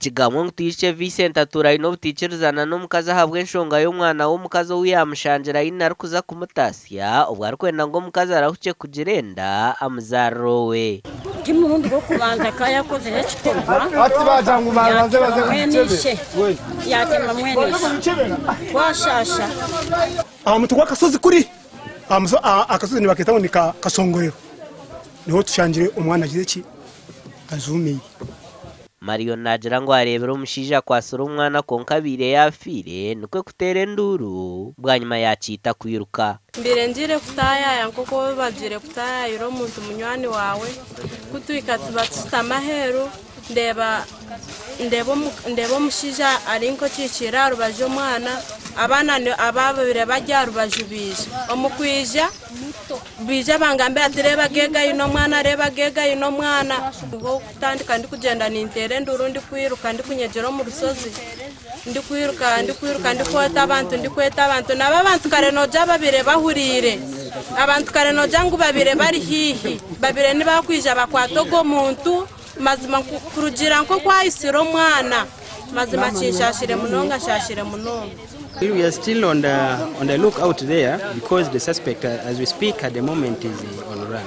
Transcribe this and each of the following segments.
Nikigambwa ngu Twijukye Vincent atuura aine obutaikirizana n'omukazi ahabw'enshonga y'omwana w'omukazi ou yaamushangira aine arikuza kumutaasya obwo arikwenda ngu omukazi arahukye kugira enda amuzaarire owe. Ti murundi gw'okubanza ka yakozire ekikorwa yaatema mwene ishe yaatema mwene ishe twashaasha. Aha mutwe gw'akashozi kuri, akashozi nibakeeta ngu ni Kashongorero, niho tushangire omwana agizire ki? Ajuumaire. Marion naagira ngu areebire omushaija akwatsire omwana kwonka abaire yaafiire nikwo kuteera enduuru bwanyima yaakiita kwiruka. Mbaire ngiire kutaayaaya nk'oku oba ogiire kutaayaayira omuntu munywani waawe. Ku tuhika tuba tushutami aheeru, ndeeba ndeeba omushaija ari nk'okikiire aha rubaju omwana, abaana ababaire bari aha rubaju baija. Omu kwija baija bangambira ati reeba Geega aine omwana, reeba Geega aine omwana. Nikwo kutandika ndikugyenda ninteera enduuru ndikwiruka ndikunyegyera omu rushozi, ndikwiruka ndikwiruka ndikweta abantu ndikweta abantu. Nabo abantu kare noogira babaire bahuriire, abantu kare noogira ngu babaire bari haihi, babaire nibakwija bakwata ogwo muntu. Mazima kurugiirira nk'oku aitsire omwana, mazima kinshaashire munonga nshaashire munonga. We are still on the, on the lookout there because the suspect, as we speak at the moment, is on run.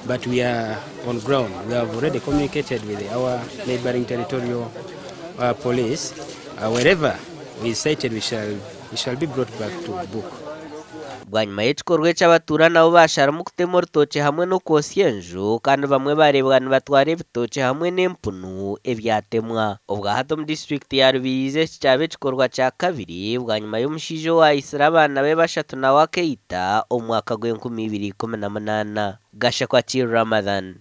But we are on ground. We have already communicated with our neighboring territorial police. Wherever we is sighted, we shall, we shall be brought back to book. Bwanyima y'ekikorwa eki abatuura nabo baasharamu kutema orutookye hamwe n'okwotsya enju kandi bamwe baareebwa nibatwara ebitookye hamwe n'empunu ebyatemwa. Obwahati omu disiturikiti ya Rubirizi eki kyaba ekikorwa kya kabiri bwanyima y'omushaija owaayitsire abaana be bashatu nawe akeita omu mwaka gw'enkumi ibiri ikumi na munaana. Gashakwa Ramadhan.